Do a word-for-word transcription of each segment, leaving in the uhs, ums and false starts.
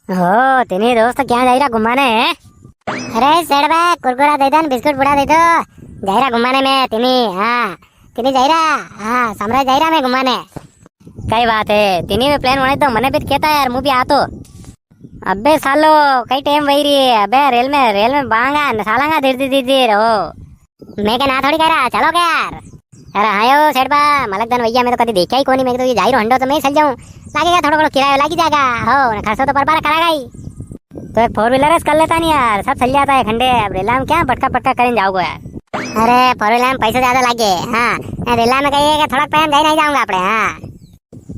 ओ, तीनी दोस्त क्या जाई रहा घुमाने है? अरे सेठ बा, कुरकुरा दे दो न, बिस्कुट पुड़ा दे दो। जाई रहा घुमाने में तीनी, हाँ। तीनी जाई रहा, हाँ, समरा जाई रहा मैं घुमाने। कई बात है, तीनी में plan बने तो मने भी कहता यार, मु भी आतो। अबे सालो, कई time वही रही है। अबे रेल में, रेल में बांगा न सालांगा धीरे धीरे धीरे हो। मैं के ना थोड़ी कह रहा, चलो के यार। अरे हाँ यो सेठ बा, मलक दन भैया, मैं तो कदी देखा ही कोनी, मैं तो ये जाई रो हंडो तो मैं ही चल जाऊं। लागेगा थोड़ा घणो किरायो लागी जाएगा, हो, न खर्चो तो परबार करागा ही। तो एक four wheeler कर लेता नी यार, सब चल जाता है खंडे। अब रेला में क्या बटका पटका करें जाओगे यार। अरे four wheeler में पैसा ज्यादा लागे, हाँ, रेला में कहिए कि थोड़ा पैम जाई नहीं जाऊंगा आपड़े, हाँ।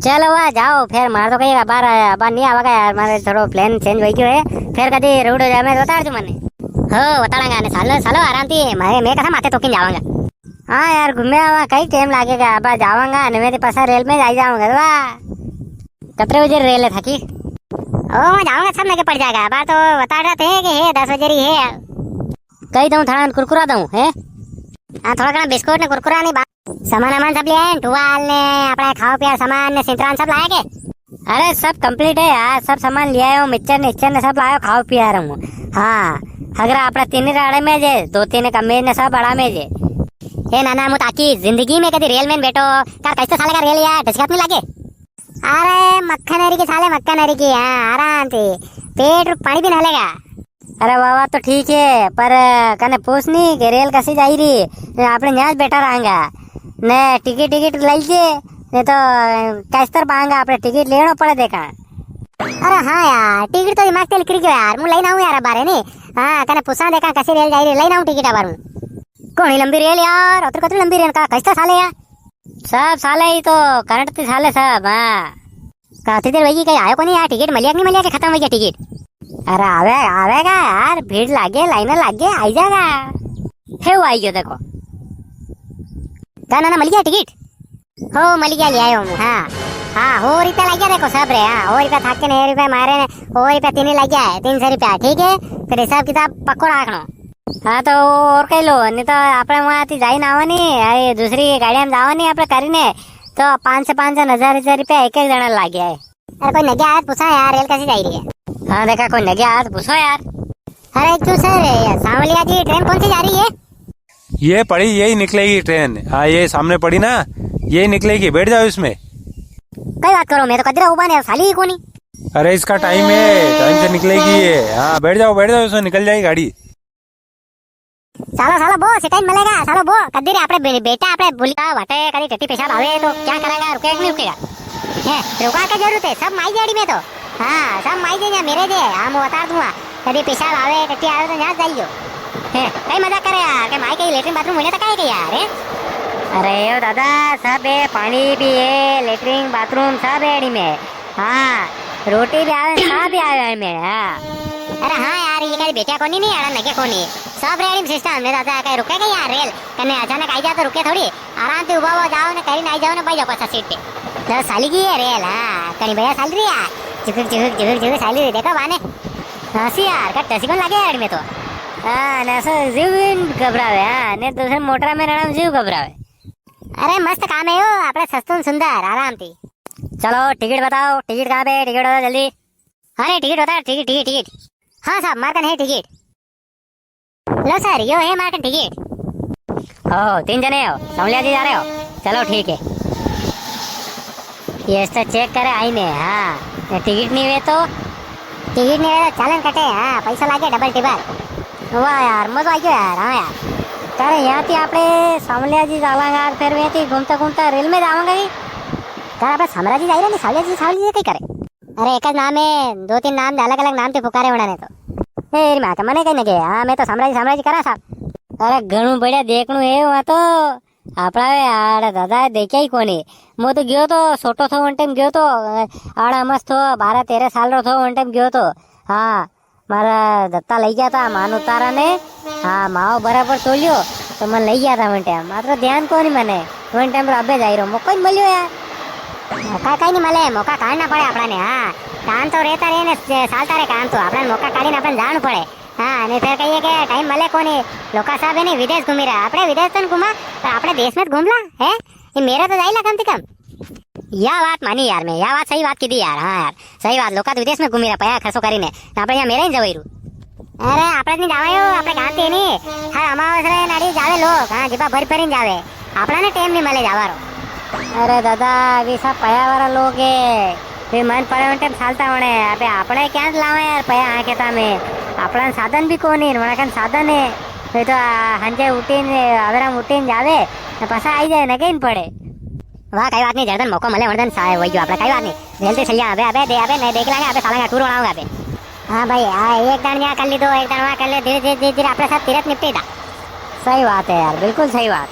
चलो वाह, जाओ फिर, मार तो कई बार, बार नहीं आवागा यार, मारे थोड़ो plan change हो गयो है, फिर कदी route हो जाए, मैं बता दू मने। हो, बताड़ांगा ने, सालो, सालो, आराम थी, मैं, मैं कसा माथे तोकिन जावांगा। हाँ यार, घूमे आवा, कई time लागेगा, अब जावांगा, ने मैं तो पासा रेल में जाई जावांगा, वाह। कतरे बजे रेल है थाकी? ओ, मैं जाऊंगा, सब नगे पड़ जाएगा, अब तो बता रहे थे कि है, दस बजे रही है। कई दूं, थाना कुरकुरा दूं, हैं? हाँ, थोड़ा घणा बिस्कुट ने कुरकुरा ने बा-, सामान वामान सब ले आए, टुवाल ने, आपणे खावा पीवा सामान ने, सिंतरान सब लाया के? अरे, सब complete है यार, सब सामान ले आयो, मिक्सचर निक्सचर ने सब लायो, खावा पीवा रहा हूँ। हाँ, अगर आपणे तीन राड़े में जे, दो तीन कमे ने सब बड़ा में जे। ए नाना, मु ताकी जिंदगी में कदी रेल में बैठो, कार कैसे साले का रेल यार, डचकात नहीं लागे? अरे मक्खन हरी की साले, मक्खन हरी की, हाँ, आराम से, पेट पानी भी ना लेगा। अरे वाह, वाह, तो ठीक है, पर कने पूछ नी कि रेल कसी जाई री, आपणे न्याज बैठा रहांगा, ने टिकट, टिकट ले लीजे, नी तो कैस्तर पांगा, आपणे टिकट लेनो पड़े देखा। अरे हाँ यार, टिकट तो दिमाग ते निकल गयो यार, मु लेना हूँ यार, बारे नी। हाँ, कने पूछा देखा कसी रेल जाई री, लेना हूँ टिकट बारू। घणी लंबी रेल यार, अतरी कतरी लंबी रेल का, कैस्तर साले यार? सब साले ही तो, करंट ती साले सब, हाँ। काफी देर वही कहीं आयो कोनी यार, टिकट मलिया कि नहीं मलिया, कि खत्म हो गया टिकट? अरे आवे, आवेगा यार, भीड़ लागे, लाइन लागे, आई जाएगा। हे वो आई गयो देखो। का नाना, मलिया टिकट? हो, मलिया, ले आयो हूँ, हाँ। हाँ, हो रुपया लग गया देखो सब रे, हाँ, हो रुपया थाके ने, हो रुपया मारे ने, हो रुपया तीन ही लग गया है, तीन सौ रुपया, ठीक है? फिर हिसाब किताब पक्को रखनो। हाँ, तो और कई लो, नी तो आपणे वहां थी जाई ना आवा नी, अरे दूसरी गाड़ियां में जावा नी आपणे करी ने, तो पाँच सौ, पाँच सौ, हजार, हजार रुपया एक एक जणा लाग गया है। अरे कोई नगे आया तो पूछा यार, रेल कैसी जाई री है? हाँ, देखा, कोई नगे आया तो पूछो यार। अरे क्यों सर, ये सांवलिया जी ट्रेन कौन सी जा रही है? ये पड़ी, यही निकलेगी ट्रेन। हाँ, ये सामने पड़ी ना, यही निकलेगी, बैठ जाओ इसमें। कई बात करो, मैं तो कदरा उबा ने साली ही कोनी। अरे इसका टाइम है, टाइम से निकलेगी ये। हाँ, बैठ जाओ, बैठ जाओ, इसमें निकल जाएगी गाड़ी। सालो, सालो, बो, सीटा ही मिलेगा, सालो, बो, कदी रे आपणे बे-, बेटा आपणे भूली का वाटे, कदी टट्टी पेशाब आवे तो क्या करेगा, रुकेगा कि नहीं रुकेगा? हैं, रुका के जरूरत है, सब माई जेड़ी में तो। हाँ, सब माई जे, मेरे जे, हाँ, मैं बता दूंगा, कदी पेशाब आवे, टट्टी आवे तो यहाँ जाइयो। हैं, कई मजाक करे यार, के माई कई लेटरिन बाथरूम होने तक आए के यार, हैं? अरे ओ दादा, सब है, पानी भी है, लेटरिन बाथरूम सब है एड़ी में। हाँ, रोटी भी आवे, सा भी आवे में, हाँ। अरे हाँ यार, ये कई बेटिया कोनी नी, अड़ा नगे कोनी। सब रेडी में सिस्टम, ने दादा कई रुके के यार रेल, कने अचानक आई जा तो रुके थोड़ी, आराम से उबा हुआ जाओ ने, करी ने आई जाओ ने, भाई जाओ पाछा सीट पे। तो साली की है रेल, हाँ, कनी बढ़िया साली री है, झुक झुक झुक झुक साली री, देखो बाने। हंसी यार, कट हंसी कौन लगे यार में तो। हाँ, ने ऐसा जीव भी घबरावे, हाँ, ने दूसरे मोटर में रहना जीव घबरावे। अरे मस्त काम है यो, आपणे सस्तो न सुंदर, आराम थी। चलो, टिकट बताओ, टिकट कहाँ पे है? टिकट बताओ जल्दी। अरे, टिकट बता, टिकट, टिकट, टिकट। हाँ साहब, मार कन है टिकट। लो सर, यो है मार कन टिकट। ओ, तीन जने हो, सांवलिया जी जा रहे हो? चलो, ठीक है। ये तो चेक करे आई ने, हाँ। ये टिकट नहीं हुए तो? टिकट नहीं हुए तो चालान कटे, हाँ, पैसा लागे डबल टिबल। वाह यार, मजो आई गयो यार, हाँ यार। अरे, यहाँ थी आपणे सांवलिया जी जालांगा, फिर वहीं थी घूमता घूमता रेल में जावांगा ही। यार, आपणे साम्राजी जाई रहे ने, सांवलिया जी, सांवलिया जी कई करे? अरे, एक ज नाम है, दो तीन नाम, अलग-अलग नाम ते पुकारे उन्होंने तो। ए, री माँ के मने कई नगे, हाँ, मैं तो साम्राजी, साम्राजी करा साहब। अरे, घणू बढ़िया देखणू है वहाँ तो। आपड़ा वे आड़ा दादा देख्या ही कोनी। मु तो गयो तो, छोटो थो, वन टाइम गयो तो, आड़ा मस्त थो, बारह तेरह साल रो थो, वन टाइम गयो तो। हाँ, मारा दत्ता लई गया था, मान उतारा ने। हाँ, माओ बराबर तोलियो, तो मन लई गया था वन टाइम। मात्र ध्यान कोनी मने, वन टाइम रो अबे जाई रो, मौको ही मिलियो यार। मौका कई नी मले, मौका काढ़ना पड़े आपड़ा ने। हाँ, काम तो रहता रहे ने, सालता रहे काम तो, आपड़ा ने मौका काढ़ी ने आपड़ा ने जाणू पड़े। हाँ, ने फिर कहिए के टाइम मले कोनी, लोका साहब है नी विदेश घूमी रहा, आपड़े विदेश तो नी घूमा, पर आपड़े देश में तो घूम ला, है? ये मेरा तो जाई ला कम से कम। या बात मानी यार मैं, या बात सही बात की दी यार। हाँ यार, सही बात। लोका तो विदेश में घूमी रहा, पया खर्चो करी ने, ने आपणे यहाँ मेरे ही जवाई रू। अरे, आपणे नी जावायो, आपणे गांव ते नी। हर अमावस रे नाड़ी जावे लोग, हाँ, जिबा भरी भरी जावे। आपणा ने टेम नी मले जावारो। अरे दादा, अभी सब पया वाला लोग है, वे मन पड़े उन टेम सालता होने। अबे आपणे क्या लावा यार पया आके ता में? आपणा साधन भी कोनी, वणा कन साधन है। वे तो, आ, हंजे उठीन, अवेरा उठीन जावे, ने पासा आई जाए, ने कहीं पड़े। वाह, कई बात नी, जड़दन मौको मले, वड़दन सा-, वही जो आपणे, कई बात नी। जल्दी चल जा, अबे, अबे, दे, अबे, नहीं देख लांगे, अबे, साला का टूर बनाऊंगा अबे। हाँ भाई, हाँ, एक दान यहाँ कर ली, दो, एक दान वहाँ कर ले, धीरे, धीरे, धीरे, धीरे, आपणे सब तीरथ निपटे था। सही बात है यार, बिल्कुल सही बात।